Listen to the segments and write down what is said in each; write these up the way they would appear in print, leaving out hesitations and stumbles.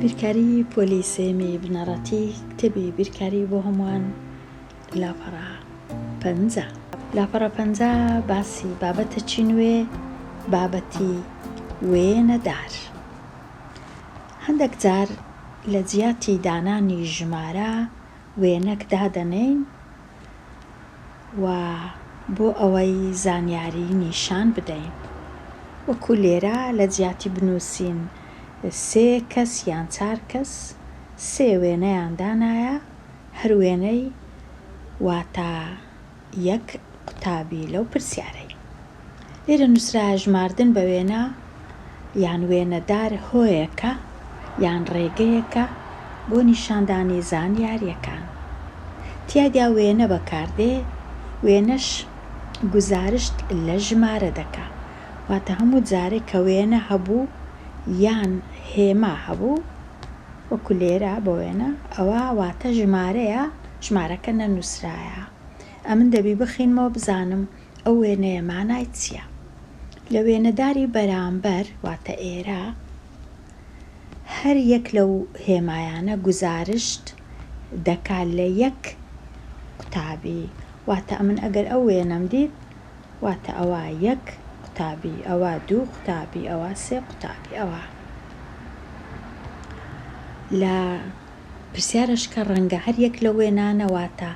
بیرکاری پۆلی سێیەمی بنەڕەتی کتێبی بیرکاری بۆ هەمووان لاپەڕە 50. لاپەڕە 50 باسی بابەتەکی نوێ بابەتی وێنەدار. هەندێک جار لە جیاتی دانانی ژمارە وێنەک دادەنێین و بۆ ئەوەی زانیاری نیشان بدەین. وەکو لێرە لە جیاتی بنووسین سێ کەس یان چار کەس سێ وێنەیان دانایە هەر وێنەی واتە یەک قوتابی لەو پرسیارەی لێرە نووسرایە ژماردن بە وێنە یان وێنەدار هۆیەکە یان ڕێگەیەکە بۆ نیشاندانی زانیارییەکان. تیایدا وێنە بەکاردێ، وێنەش گوزارشت لە ژمارە دەکا. واتە هەموو جارێ کە وێنە هەبوو یان هێما هەبوو، وەکو لێرە بۆ وێنە، ئەوە واتە ژمارەیە، ژمارەکە نەنووسرایە. ئەمن دەبی بخینمەوە بزانم ئەو وێنەیە مانای چییە. لە وێنەداری بەرامبەر، واتە ئێرە، هەر یەک لەو هێمایانە گوزارشت دەکا لە یەک قوتابی، واتە ئەمن ئەگەر ئەو وێنەم دیت، واتە ئەوە یەک قوتابی، ئەوە دوو قوتابی، ئەوە سێ قوتابی، ئەوە. لە پرسیارەشکە ڕەنگە هەر یەک لەو وێنانە واتە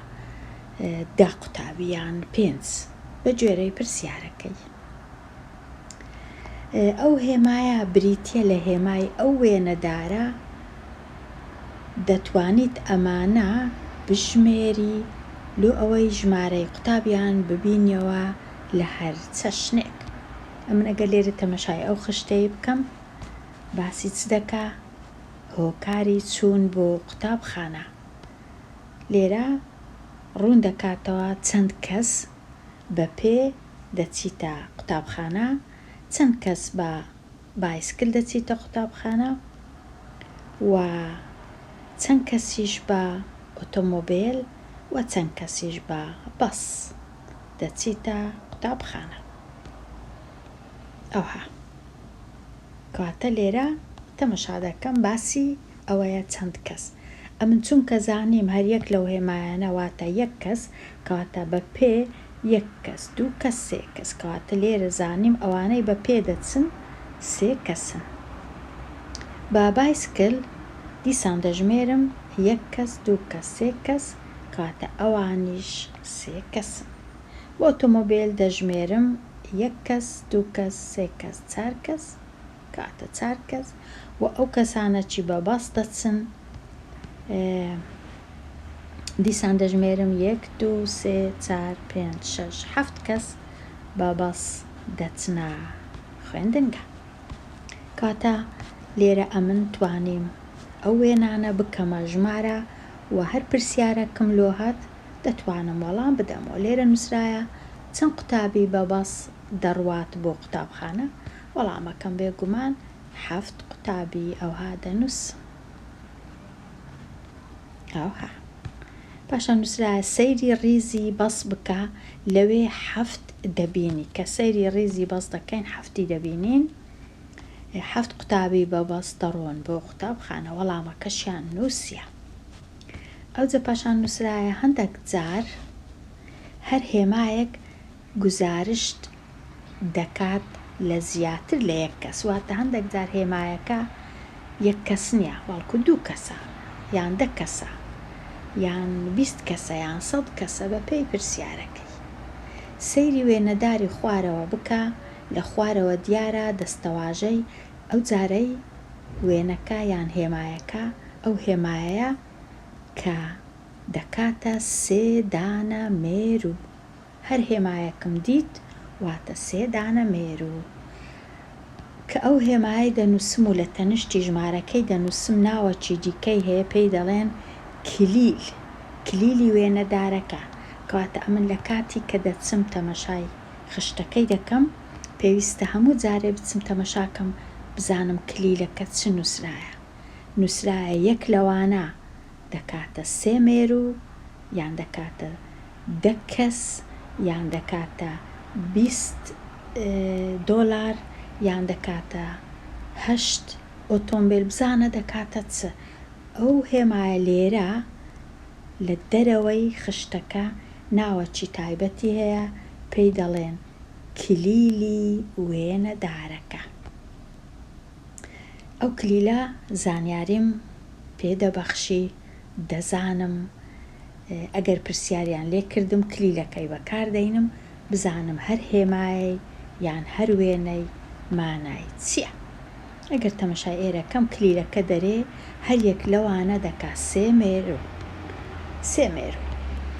دە قوتابی یان پێنج بە گوێرەی پرسیارەکەی. ئەو هێمایە بریتییە لە هێمای ئەو وێنەدارە، دەتوانیت ئەمانە بژمێری لۆ ئەوەی ژمارەی قوتابیان ببینیەوە لە هەر چەشنێک. ئەمن ئەگەر لێرە تەمەشای ئەو خشتەی بکەم باسی چ دەکا؟ هۆکاری چوون بۆ قوتابخانە. لێرە ڕوون دەکاتەوە چەند کەس بە پێ دەچیتە قوتابخانە، چەند کەس بە بایسکل دەچیتە قوتابخانە و چەند کەسیش بە ئۆتۆمۆبێل و چەند کەسیش بە بەس دەچیتە قوتابخانە. ئەوها. کەواتە لێرە تەمەشا دەکەم باسی ئەوەیە چەند کەس. ئەمن چونکە زانیم هەر یەک لەو هێمایانە واتە یەک کەس، کەواتە بە پێ یەک کەس، دوو کەس، سێ کەس. کەواتە لێرە زانیم ئەوانەی بە پێ دەچن سێ کەسن. بە بایسکل دیسان دەژمێرم یەک کەس، دوو کەس، سێ کەس، کەواتە ئەوانیش سێ کەسن. بە ئۆتۆمۆبێل دەژمێرم یەک کەس، دوو کەس، سێ کەس، چار کەس، کاتە چار کەس و ئەو کەسانە چی بە باس دەچن دیسان دەژمێرم یەک دوو سێ چار پێنج شەش حەفت کەس بە باس دەچنە خوێندنگە. کاتە لێرە ئەمن توانیم ئەو وێنانە بکەمە ژمارە و هەر پرسیارەکم لۆ هات دەتوانم وەڵام بدەمەوە. لێرە نووسرایە چەند قوتابی بە باس دەڕوات بۆ قوتابخانە؟ وەڵامەکەم بێگومان حەفت قوتابی ئەوها دەنووسم. ئەوها. پاشان نووسرایە سەیری ڕیزی بەس بکە لەوێ حەفت دەبینی. کە سەیری ڕیزی بەس دەکەین حەفتی دەبینین. حەفت قوتابی بە بەس دەڕۆن بۆ قوتابخانە. وەڵامەکەشیان نووسیە. ئەوجە پاشان نووسرایە هەندەک جار هەر هێمایەک گوزارشت دەکات لە زیاتر لە یەک کەس، واتە هەندێک جار هێمایەکە یەک کەس نییە بەڵکو دوو کەسە یان دە کەسە یان 20 کەسە یان سەد کەسە بە پێی پرسیارەکەی. سەیری وێنەداری خوارەوە بکە لە خوارەوە دیارە دەستەواژەی ئەو جارەی وێنەکە یان هێمایەکە ئەو هێمایەیە کە دەکاتە سێ دانە مێروو. هەر هێمایەکم دیت واتە سێ دانە مێروو. کە ئەو هێمایەی دەنووسم و لە تەنشتی ژمارەکەی دەنووسم ناوەکی دیکەی هەیە پێی دەڵێن کلیل، کلیلی وێنەدارەکە، کەواتە ئەمن لە کاتی کە دەچم تەمەشای خشتەکەی دەکەم پێویستە هەموو جارێ بچم تەمەشاکەم بزانم کلیلەکە چ نووسرایە. نووسرایە یەک لەوانە دەکاتە سێ مێروو یان دەکاتە دە کەس یان دەکاتە 20 دۆلار یان دەکاتە هەشت. ئۆتۆمبێل بزانە دەکاتە چ. ئەو هێمایە لێرە لە دەرەوەی خشتەکە ناوەکی تایبەتی هەیە پێی دەڵێن کلیلی وێنەدارەکە. ئەو کلیلە زانیاریم پێ دەبەخشی دەزانم ئەگەر پرسیاریان لێ کردم کلیلەکەی بەکار دەینم بزانم هەر هێمایەی یان هەر وێنەی مانای چیە. ئەگەر تەمەشای ئێرە کەم کلیلەکە دەرێ هەر یەک لەوانە دەکا سێ مێرو سێ مێرو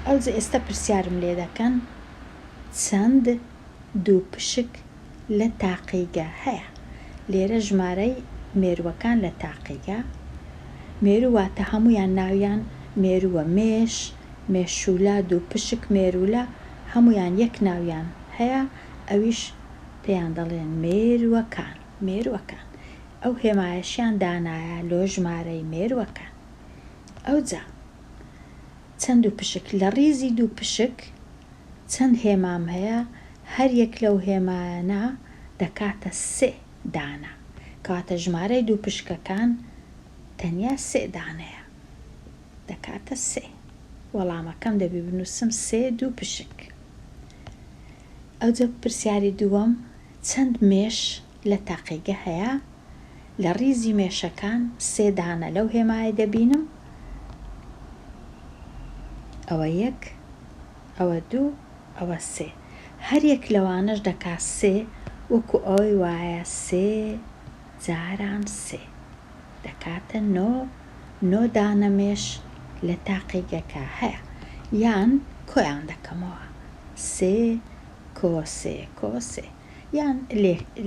ئەوجە ئێستا پرسیارم لێ دەکەن چەند دووپشک لە تاقیگە هەیە لێرە ژمارەی مێرووەکان لە تاقیگە مێروو واتە هەموویان ناویان مێرووە مێش مێشوولە دووپشک مێروولە هەموویان یەک ناویان هەیە ئەویش پێیان دەڵێن مێرووەکان مێرووەکان ئەو هێمایەشیان دانایە لۆ ژمارەی مێرووەکان ئەوجا چەند دووپشک لە ڕیزی دووپشک چەند هێمام هەیە هەر یەک لەو هێمایانە دەکاتە سێ دانە کەواتە ژمارەی دووپشکەکان تەنیا سێ دانەیە دەکاتە سێ وەڵامەکەم دەبی بنووسم سێ دووپشک ئەوجە پرسیاری دووەم چەند مێش لە تاقیگە هەیە لە ڕیزی مێشەکان سێ دانە لەو هێمایە دەبینم ئەوە یەک ئەوە دوو ئەوە سێ هەر یەک لەوانەش دەکا سێ وەکو ئەوەی وایە سێ جاران سێ دەکاتە نۆ نۆ دانە مێش لە تاقیگەکە هەیە یان کۆیان دەکەمەوە سێ کۆ سێ کۆ سێ یان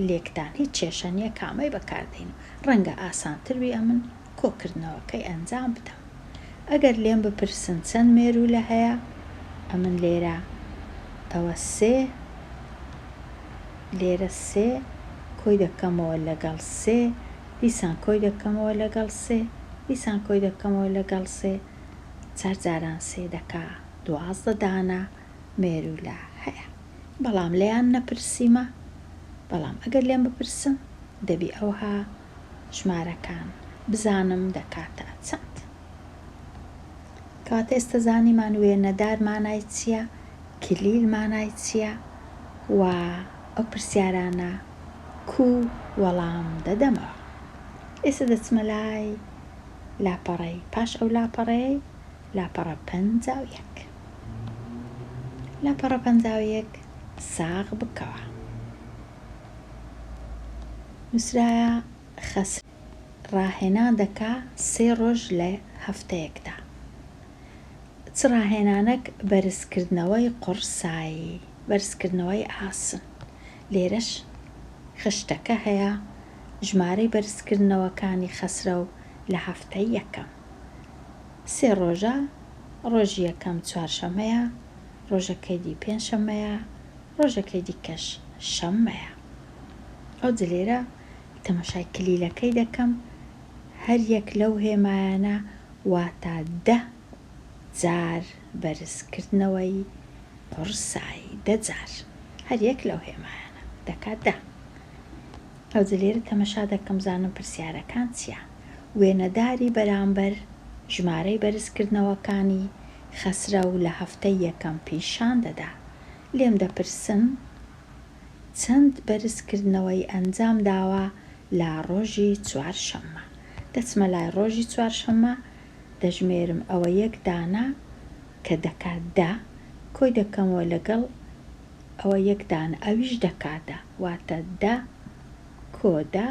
لێکدان هیچ کێشە نیە کامەی بەکار دێنم ڕەنگە ئاسانتر بی ئەمن کۆکردنەوەکەی ئەنجام بدەم ئەگەر لێم بپرسن چەند مێروولە هەیە ئەمن لێرە ئەوە سێ لێرە سێ کۆی دەکەمەوە لەگەڵ سێ دیسان کۆی دەکەمەوە لەگەڵ سێ دیسان کۆی دەکەمەوە لەگەڵ سێ چار جاران سێ دەکا 12 دانە مێروولە هەیە بەڵام لێیان نەپرسیمە بەڵام ئەگەر لێم بپرسن دەبی ئەوها ژمارەکان بزانم دەکاتە چەند. کەواتە ئێستا زانیمان وێنەدار مانای چییە، کلیل مانای چییە و ئەو پرسیارانە کوو وەڵام دەدەمەوە. ئێستا دەچمە لای لاپەڕەی پاش ئەو لاپەڕەیەی لاپەڕە 51. لاپەڕە 51 ساغ بکەوە. نووسرایە خەسرەو ڕاهێنان دەکا سێ ڕۆژ لە هەفتەیەکدا. چ ڕاهێنانەک بەرزکردنەوەی قوڕسایی، بەرزکردنەوەی ئاسن. لێرەش خشتەکە هەیە ژمارەی بەرزکردنەوەکانی خەسرەو لە هەفتەی یەکەم. سێ ڕۆژە، ڕۆژی یەکەم چوارشەممەیە، ڕۆژەکەی دی پێنجشەممەیە، ڕۆژەکەی دیکەش شەممەیە. ئەوجە لێرە تەماشای کلیلەکەی دەکەم، هەر یەک لەو هێمایانە واتا دە جار بەرزکردنەوەی قوڕسایی، دە جار هەر یەک لەو هێمایانە دەکات دە. ئەوجە لێرە تەمەشا دەکەم بزانم پرسیارەکان چییە. وێنەداری بەرامبەر ژمارەی بەرزکردنەوەکانی خەسرەو لە هەفتەی یەکەم پیشان دەدا. لێم دەپرسن چەند بەرزکردنەوەی ئەنجام داوە لە ڕۆژی چوارشەممە. دەچمە لای ڕۆژی چوارشەممە دەژمێرم ئەوە یەک دانە کە دەکات دە کۆی دەکەمەوە لەگەڵ ئەوە یەک دانە ئەویش دەکات دە واتە دە کۆ دە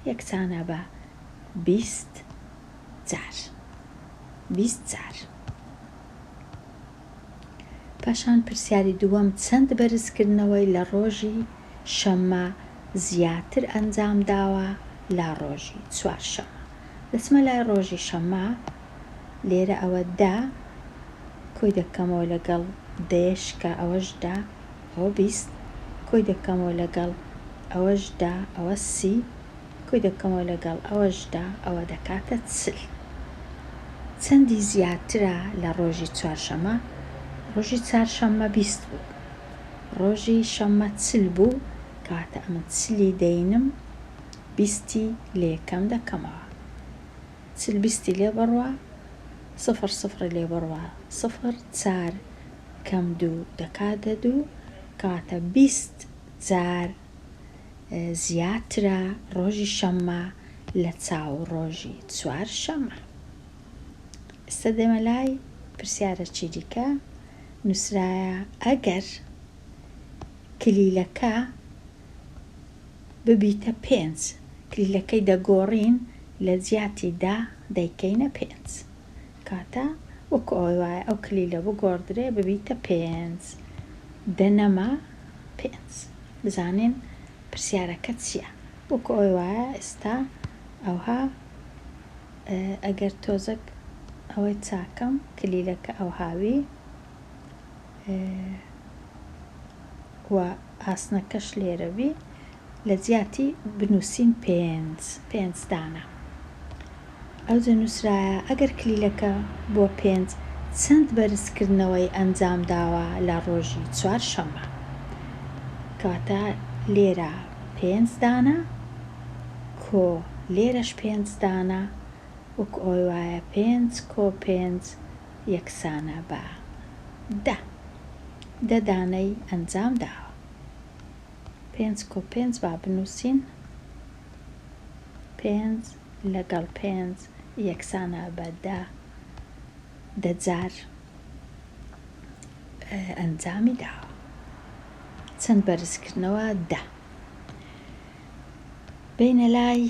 یەکسانە بە 20 جار 20 جار. پاشان پرسیاری دووەم چەند بەرزکردنەوەی لە ڕۆژی شەممە زیاتر ئەنجام داوە لە ڕۆژی چوارشەممە؟ دەچمە لای ڕۆژی شەممە لێرە ئەوە دە کۆی دەکەمەوە لەگەڵ دەیەش کە ئەوەش دە ئەوە 20 کۆی دەکەمەوە لەگەڵ ئەوەش دە ئەوە سی کۆی دەکەمەوە لەگەڵ ئەوەش دە ئەوە دەکاتە 40. چەندی زیاترە لە ڕۆژی چوارشەممە؟ ڕۆژی چارشەممە 20 بوو ڕۆژی شەممە 40 بوو کەواتە ئەمن چلی دەینم. بیستی لێ کەم دەکەمەوە. 40 بیستی لێ بڕوا، سفر سفری لێ بڕوا، سفر چار کەم دوو دەکاتە دوو، کەواتە 20 جار زیاترە ڕۆژی شەممە لە چاو ڕۆژی چوار شەممە. ئێستا دێمە لای پرسیارەکی دیکە نووسرایە ئەگەر کلیلەکە ببیتە پێنج کلیلەکەی دەگۆڕین لە جیاتی دە دەیکەینە پێنج کاتە وەکو ئەوەی وایە ئەو کلیلە بگۆڕدرێ ببیتە پێنج دە نەما پێنج بزانین پرسیارەکە چییە وەکو ئەوەی وایە ئێستا ئەوها ئەگەر تۆزەک ئەوەی چاکەم کلیلەکە ئەوهاوی و ئاسنەکەش لێرە بی لە جیاتی بنووسین پێنج پێنج دانە ئەوجە نووسرایە ئەگەر کلیلەکە بووە پێنج چەند بەرزکردنەوەی ئەنجام داوە لە ڕۆژی چوارشەممە کەواتە لێرە پێنج دانە کۆ لێرەش پێنج دانە وەکو ئەوەی وایە پێنج کۆ پێنج یەکسانە بە دە. دە دانەی ئەنجام داوە. پێنج کۆ پێنج با بنووسین. پێنج لەگەڵ پێنج یەکسانە بە دە. دە جار ئەنجامی داوە. چەند بەرزکردنەوە؟ دە. بێینە لای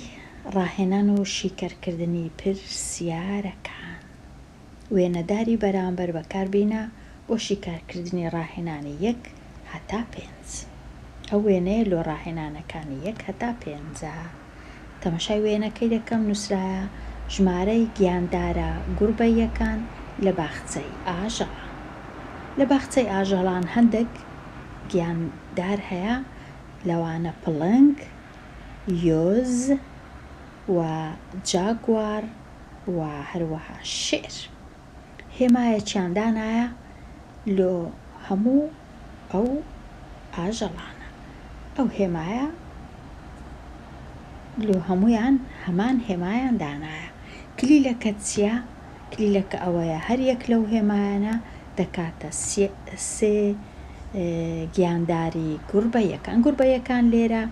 ڕاهێنان و شیکەرکردنی پرسیارەکان. وێنەداری بەرامبەر بەکاربینە بۆ شیکارکردنی ڕاهێنانی یەک هەتا پێنج. ئەو وێنەیە لۆ ڕاهێنانەکانی یەک هەتا پێنجە. تەماشای وێنەکەی دەکەم نووسرایە ژمارەی گیاندارە گوڕبەییەکان لە باخچەی ئاژەڵان. لە باخچەی ئاژەڵان هەندێک گیاندار هەیە لەوانە پڵنگ، یۆز و جاگوار و هەروەها شێر. هێمایەکیان دانایە لۆ هەموو ئەو ئاژەڵانە. ئەو هێمایە لۆ هەموویان هەمان هێمایان دانایە. کلیلەکە چییە؟ کلیلەکە ئەوەیە هەر یەک لەو هێمایانە دەکاتە سێ گیانداری گوڕبەیەکان. گوڕبەیەکان لێرە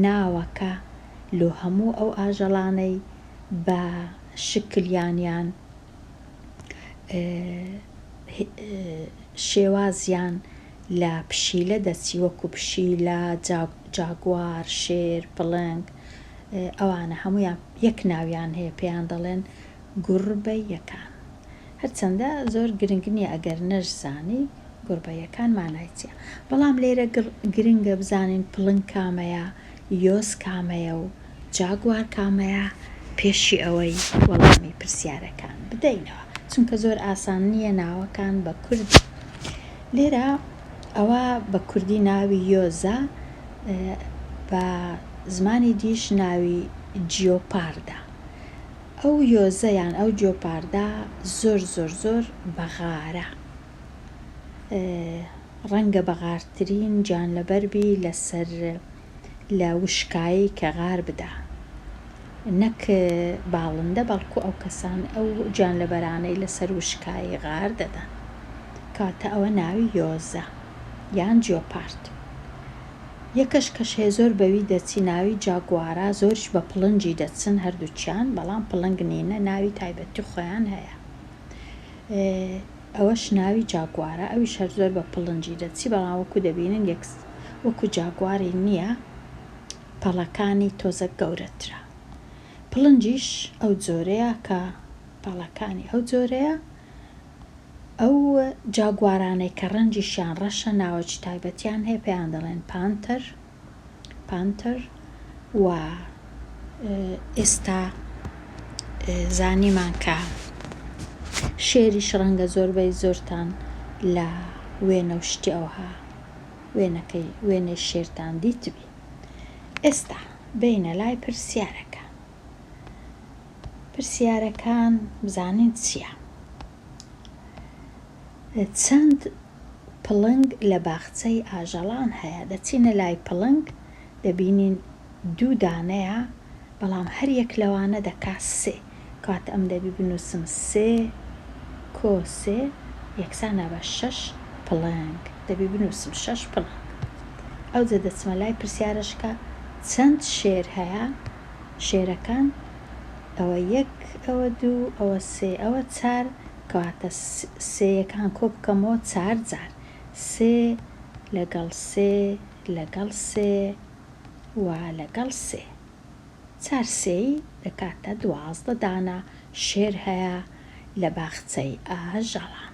ناوەکە لۆ هەموو ئەو ئاژەڵانەی بە شکلیان یان شێوازیان لە پشیلە دەچی وەکو پشیلە، جاگوار، شێر، پڵنگ ئەوانە هەموویان یەک ناویان هەیە پێیان دەڵێن گوڕبەیەکان. هەرچەندە زۆر گرنگ نییە ئەگەر نەشزانی گوڕبەیەکان مانای چییە بەڵام لێرە گرنگە بزانین پڵنگ کامەیە، یۆز کامەیە و جاگوار کامەیە پێشی ئەوەی وەڵامی پرسیارەکان بدەینەوە چونکە زۆر ئاسان نییە ناوەکان بە کوردی لێرە ئەوە بە کوردی ناوی یۆزە بە زمانی دیش ناوی جیۆپاردە ئەو یۆزە یان ئەو جیۆپاردە زۆر زۆر زۆر بەغارە ڕەنگە بەغارترین گیانلەبەر بی لەسەر لە وشکایی کە غار بدا نەک باڵندە بەڵکو ئەو کەسان ئەو گیانلەبەرانەی لەسەر وشکایی غار دەدەن کەواتە ئەوە ناوی یۆزە یان جیۆپارد یەکەش کەش هەیە زۆر بەوی دەچی ناوی جاگوارا زۆریش بە پڵنگی دەچن هەردووکیان بەڵام پڵنگ نینە ناوی تایبەتی خۆیان هەیە ئەوەش ناوی جاگوارە ئەویش هەر زۆر بە پڵنگی دەچی بەڵام وەکو دەبینن یەک وەکو جاگواری نییە پەڵەکانی تۆزەک گەورەترە پڵنگیش ئەو جۆرەیە کە پەڵەکانی ئەو جۆرەیە ئەو جاگوارانەی کە ڕەنگیشیان ڕەشە ناوەکی تایبەتیان هەیە پێیان دەڵێن پانتەر Panther و ئێستا زانیمان کە شێریش ڕەنگە زۆربەی زۆرتان لە وێنە و شتی ئەوها وێنەکەی وێنەی شێرتان دیتبی. ئێستا بێینە لای پرسیارەکان. پرسیارەکان بزانین چییە؟ چەند پڵنگ لە باخچەی ئاژەڵان هەیە؟ دەچینە لای پڵنگ دەبینین. دوو دانەیە بەڵام هەر یەک لەوانە دەکا سێ کەواتە ئەم دەبی بنووسم سێ کۆ سێ یەکسانە بە شەش پڵنگ دەبی بنووسم شەش پڵنگ ئەوجە دەچمە لای پرسیارەشکە چەند شێر هەیە شێرەکان ئەوە یەک ئەوە دوو ئەوە سێ ئەوە چار کەواتە سێیەکان کۆ بکەمەوە چار جار سێ لەگەڵ سێ لەگەڵ سێ و لەگەڵ سێ چار سێی دەکاتە 12 دانە شێر هەیە لە باخچەی ئاژەڵان.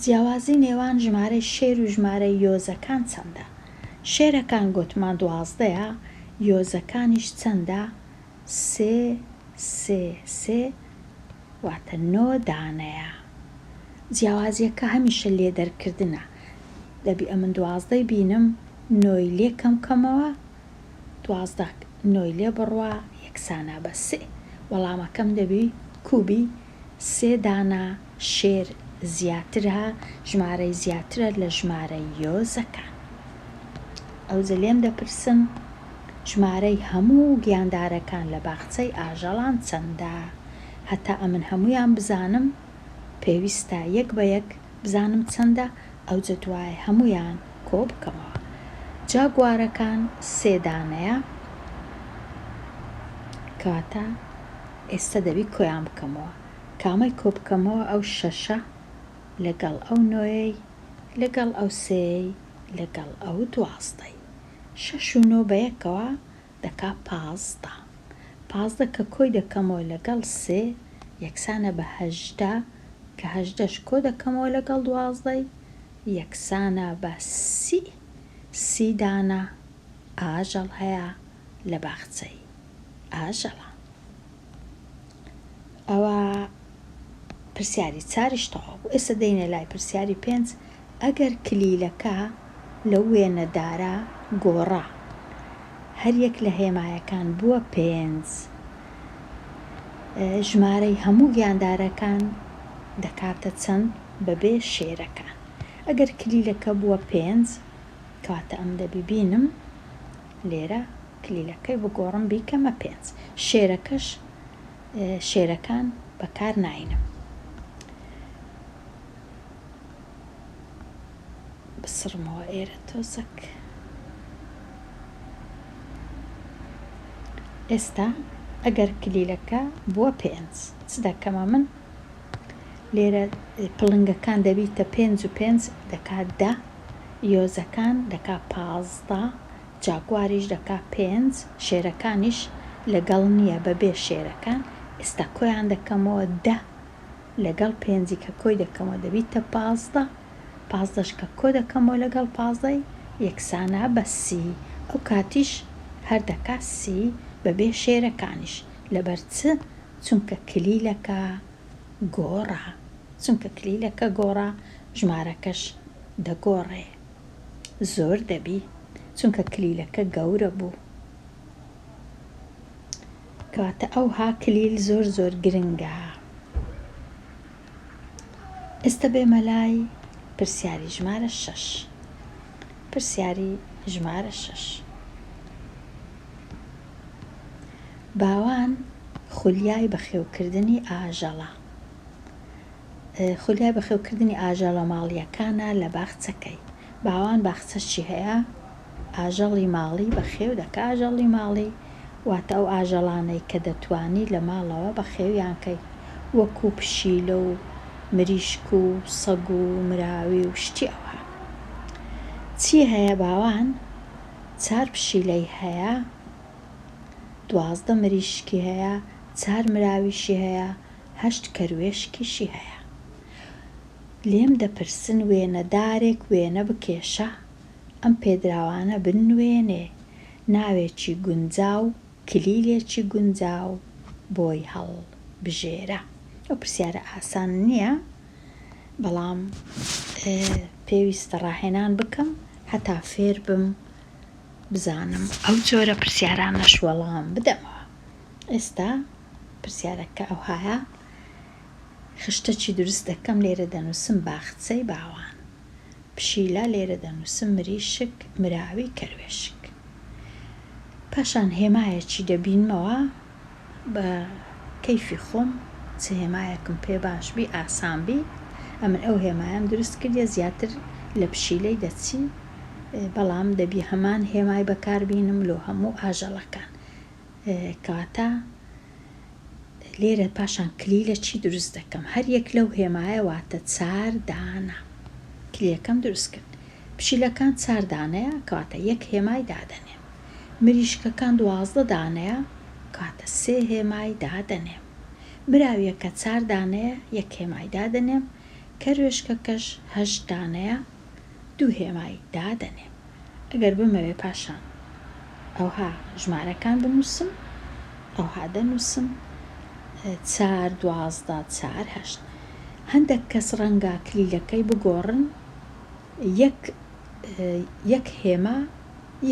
جیاوازی نێوان ژمارەی شێر و ژمارەی یۆزەکان چەندە؟ شێرەکان گۆتمان دوازدەیە، یۆزەکانیش چەندە؟ سێ سێ سێ واتە نۆ دانەیە. جیاوازیەکە هەمیشە لێدەرکردنە. دەبی ئەمن دوازدەی بینم نۆی لێ کەم کەمەوە 12 نۆی لێ بڕوا یەکسانە بە سێ. وەڵامەکەم دەبی کوبی سێ دانە شێر زیاترە ژمارەی زیاترە لە ژمارەی یۆزەکان. ئەوجە لێم دەپرسن ژمارەی هەموو گیاندارەکان لە باخچەی ئاژەڵان چەندە؟ هەتا ئەمن هەموویان بزانم پێویستە یەک بە یەک بزانم چەندە ئەوجە دوای هەموویان کۆ بکەمەوە. جاگوارەکان سێ دانەیە کەواتە ئێستا دەبی کۆیان بکەمەوە. کامەی کۆ بکەمەوە ئەو شەشە لەگەڵ ئەو نۆیەی لەگەڵ ئەو سێیەی لەگەڵ ئەو دوازدەی. شەش و نۆ بەیەکەوە دەکا 15. 15 کە کۆی دەکەمەوە لەگەڵ سێ یەکسانە بە هەژدە کە هەژدەش کۆ دەکەمەوە لەگەڵ دوازدەی یەکسانە بە سی. سی دانە ئاژەڵ هەیە لە باخچەی ئاژەڵان. ئەوە پرسیاری چاریش تەواو بوو. ئێستا دێینە لای پرسیاری پێنج. ئەگەر کلیلەکە لەو وێنەدارە گۆڕا، هەر یەک لە هێمایەکان بووە پێنج، ژمارەی هەموو گیاندارەکان دەکاتە چەند بەبێ شێرەکان؟ ئەگەر کلیلەکە بووە پێنج، کەواتە ئەم دەبی بینم لێرە کلیلەکەی بگۆڕم بیکەمە پێنج. شێرەکەش شێرەکان بەکار ناینم. بسڕمەوە ئێرە تۆزەک. ئێستا ئەگەر کلیلەکە بووە پێنج چ دەکەمە من؟ لێرە پڵنگەکان دەبیتە پێنج و پێنج دەکات دە، یۆزەکان دەکا 15، جاگواریش دەکا پێنج، شێرەکانیش لەگەڵ نییە بەبێ شێرەکان. ئێستا کۆیان دەکەمەوە دە لەگەڵ پێنجی کە کۆی دەکەمەوە دەبیتە 15، پازدەش کە کۆ دەکەمەوە لەگەڵ پازدەی یەکسانە بە سی، ئەو کاتیش هەر دەکا سی بەبێ شێرەکانیش. لەبەر چ؟ چونکە کلیلەکە گۆڕا. چونکە کلیلەکە گۆڕا ژمارەکەش دەگۆڕێ. زۆر دەبی چونکە کلیلەکە گەورە بوو. کەواتە ئەوها کلیل زۆر زۆر گرنگە. ئێستا بێمە لای پرسیاری ژمارە شەش. پرسیاری ژمارە شەش. باوان خولیای بەخێوکردنی ئاژەڵە. خولیای بەخێوکردنی ئاژەڵە ماڵییەکانە لە باخچەکەی. باوان باخچەشی هەیە، ئاژەڵی ماڵی بەخێو دەکا. ئاژەڵی ماڵی واتە ئەو ئاژەڵانەی کە دەتوانی لە ماڵەوە بەخێویان کەی، وەکوو پشیلە و مریشک و سەگ و مراوی و شتی ئەوها. چی هەیە باوان؟ چار پشیلەی هەیە، 12 مریشکی هەیە، چار مراویشی هەیە، هەشت کەروێشکیشی هەیە. لێم دەپرسن وێنەدارێک وێنە بکێشە، ئەم پێدراوانە بنوێنێ، ناوێکی گونجاو، کلیلێکی گونجاو بۆی هەڵبژێرە. ئەو پرسیارە ئاسان نییە، بەڵام پێویستە ڕاهێنان بکەم هەتا فێر بم بزانم ئەو جۆرە پرسیارانەش وەڵام بدەمەوە. ئێستا پرسیارەکە ئەوهایە، خشتەکی دروست دەکەم لێرە دەنووسم باخچەی باوان، پشیلە لێرە دەنووسم مریشک، مراوی، کەروێشک. پاشان هێمایەکی دەبینمەوە بە کەیفی خۆم چ هێمایەکم پێ باش بی ئاسان بی ئەمن ئەو هێمایەم دروست کردیە زیاتر لە پشیلەی دەچی بەڵام دەبی هەمان هێمای بەکار بینم لۆ هەموو ئاژەڵەکان کەواتە لێرە پاشان کلیلە چی دروست دەکەم هەر یەک لەو هێمایە واتە چار دانە کلیلەکەم دروست کرد پشیلەکان چار دانەیە کەواتە یەک هێمای دادەنێم مریشکەکان 12 دانەیە کەواتە سێ هێمای دادەنێم مراویەکە چار دانەیە یەک هێمای دادەنێم کەروێشکەکەش هەشت دانەیە دوو هێمای دادەنێم ئەگەر بمەوێ پاشان ئەوها ژمارەکان بنووسم ئەوها دەنووسم چار 12 چار هەشت. هەندێک کەس ڕەنگە کلیلەکەی بگۆڕن یەک یەک هێما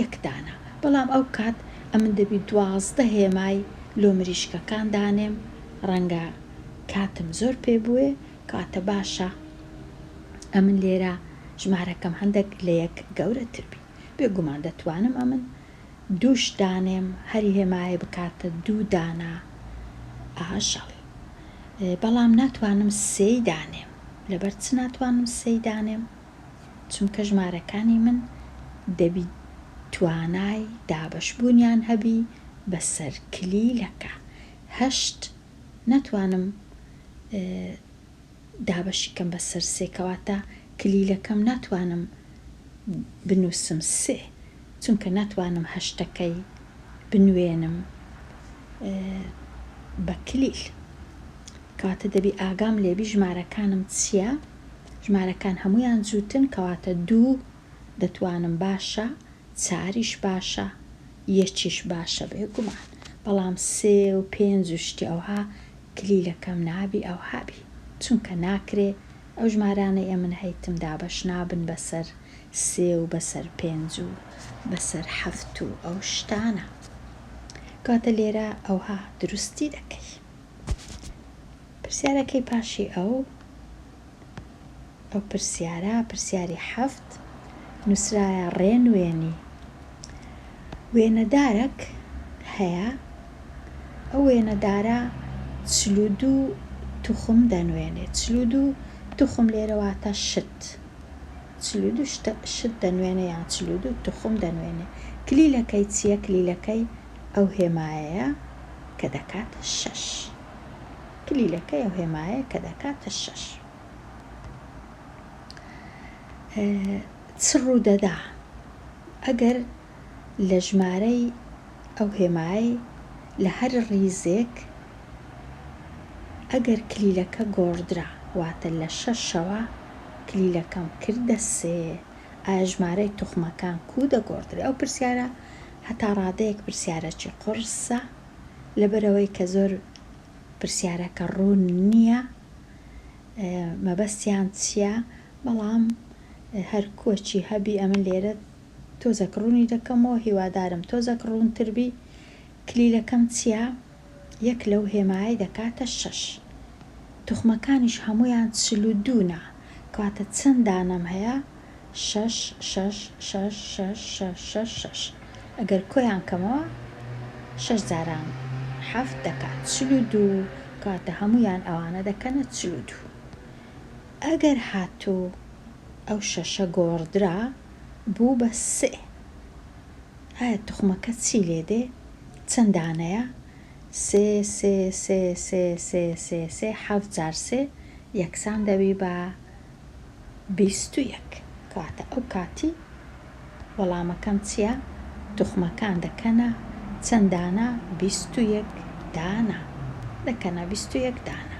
یەک دانە بەڵام ئەو کات ئەمن دەبی 12 هێمای لۆ مریشکەکان دانێم ڕەنگە کاتم زۆر پێ بوێ کاتە باشە ئەمن لێرە ژمارەکەم هەندێک لە یەک گەورەتر بی بێگومان دەتوانم ئەمن دووش دانێم هەری هێمایە بکاتە دوو دانە ئاژەڵ بەڵام ناتوانم سێی دانێم لەبەر چ ناتوانم سێی دانێم چونکە ژمارەکانی من دەبی توانای دابەشبوونیان هەبی بەسەر کلیلەکە هەشت ناتوانم دابەشی کەم بەسەر سێ کەواتە کلیلەکەم ناتوانم بنووسم سێ چونکە ناتوانم هەشتەکەی بنوێنم بە کلیل کەواتە دەبی ئاگام لێبی ژمارەکانم چییە ژمارەکان هەمویان جووتن کەواتە دوو دەتوانم باشە چاریش باشە یەکیش باشە بێگومان بەڵام سێ و پێنج و شتی ئەوها کلیلەکەم نابی ئەوها بی چونکە ناکرێ ئەو ژمارانەی ئەمن هەیتم دابەش نابن بەسەر سێ و بەسەر پێنج و بەسەر حەفت و ئەو شتانە کەواتە لێرە ئەوها دروستی دەکەی پرسیارەکەی پاشی ئەو ئەو پرسیارە پرسیاری حەفت نووسرایە ڕێنوێنی وێنەدارەک هەیە ئەو وێنەدارە 42 توخم دەنوێنێ 42 توخم لێرە واتە شت 42 شت دەنوێنێ یان 42 توخم دەنوێنێ کلیلەکەی چییە کلیلەکەی ئەو هێمایەیە کە دەکاتە شەش کلیلەکەی ئەو هێمایە کە دەکاتە شەش چ ڕوودەدا ئەگەر لە ژمارەی ئەو هێمای لە هەر ڕیزێک ئەگەر کلیلەکە گۆڕدرا واتە لە شەشەوە کلیلەکەم کردە سێ ئایا ژمارەی توخمەکان کوو دەگۆڕدرێ ئەو پرسیارە هەتا ڕادەیەک پرسیارەکی قوڕسە لەبەرئەوەی کە زۆر پرسیارەکە ڕوون نییە مەبەستیان چییە بەڵام هەر کۆچی هەبی ئەمن لێرە تۆزەک ڕوونی دەکەمەوە هیوادارم تۆزەک ڕوونتر بی کلیلەکەم چییە یەک لەو هێمایەی دەکاتە شەش توخمەکانیش هەموویان 42 نا کەواتە چەند دانەم هەیە شەش شەش شەش شەش شەش شەش شەش ئەگەر کۆیان کەمەوە شەش جاران حەفت دەکات 42 کەواتە هەموویان ئەوانە دەکەنە 42 ئەگەر هاتوو ئەو شەشە گۆڕدرا بوو بە سێ ئایا توخمەکە چی لێ دێ چەند دانەیە سێ سێ سێ سێ سێ سێ سێ حەفت جار سێ یەکسان دەبی بە 21 کەواتە ئەو کاتی وەڵامەکەم چییە؟ توخمەکان دەکەنە چەند دانە؟ 21 دانە دەکەنە 21 دانە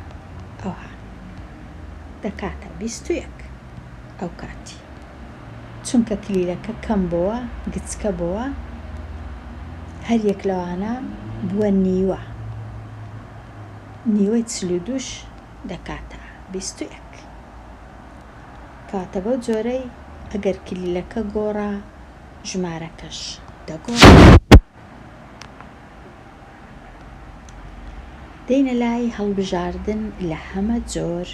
ئەوها دەکاتە 21 ئەو کاتی چونکە کلیلەکە کەم بۆوە گچکە بۆوە هەر یەک لەوانە بووە نیوە نیوەی 42ش دەکاتە 21 کەواتە بەو جۆرەی ئەگەر کلیلەکە گۆڕا ژمارەکەش دەگۆڕێ. دێینە لای هەڵبژاردن لە هەمە جۆر.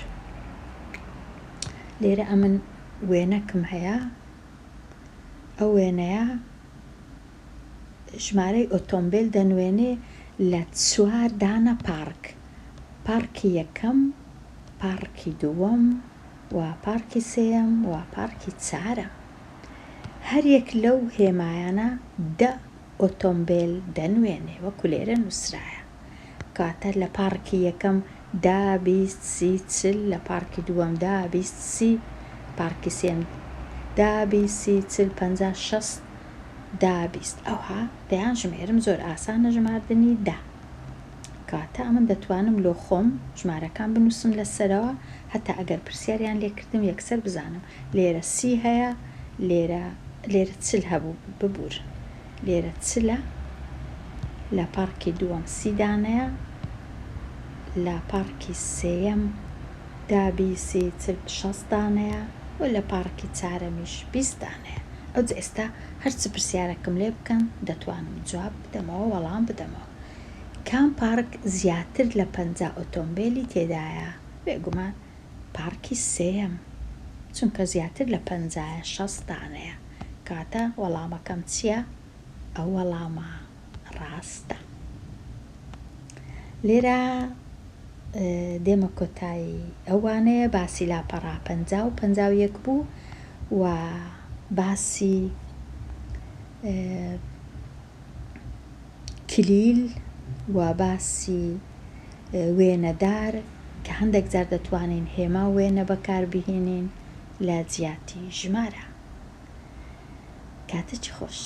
لێرە ئەمن وێنەکم هەیە ئەو وێنەیە. ژمارەی ئۆتۆمبێل دەنوێنێ لە چوار دانە پاڕک، پاڕکی یەکەم، پاڕکی دووەم و پاڕکی سێیەم و پاڕکی چارەم. هەر یەک لەو هێمایانە دە ئۆتۆمبێل دەنوێنێ وەکو لێرە نووسرایە. کەواتە لە پاڕکی یەکەم دە، 20، 30، 40، لە پاڕکی دووەم دە، 20، 30، پاڕکی سێیەم دە، 20، 30، 40، 50، 60، دە، 20. ئەوها دەیان ژمێرم زۆر ئاسانە ژماردنی دە. کەواتە ئەمن دەتوانم لۆ خۆم ژمارەکان بنووسم لە سەرەوە هەتا ئەگەر پرسیاریان لێ کردم یەکسەر بزانم لێرە سی هەیە لێرە لێرە 40 هەبوو ببورن لێرە چلە لە پارکی دووەم سی دانەیە لە پارکی سێیەم دا بیسی 40 60 دانەیە و لە پارکی چارەمیش 20 دانەیە ئەوجا ئێستا هەرچ پرسیارەکم لێ بکەن دەتوانم جواب بدەمەوە وەڵام بدەمەوە کام پارک زیاتر لە 50 ئۆتۆمبێلی تێدایە؟ بێگومان پارکی سێیەم چونکە زیاتر لە پەنجایە 60 دانەیە. کاتە وەڵامەکەم چییە؟ ئەو وەڵامە ڕاستە. لێرە دێمە کۆتایی ئەو وانەیە باسی لاپەڕە 50 و 51 بوو و باسی کلیل و باسی وێنەدار کە هەندێک جار دەتوانین هێما و وێنە بەکاربهێنین لە جیاتی ژمارە. کاتێکی خۆش.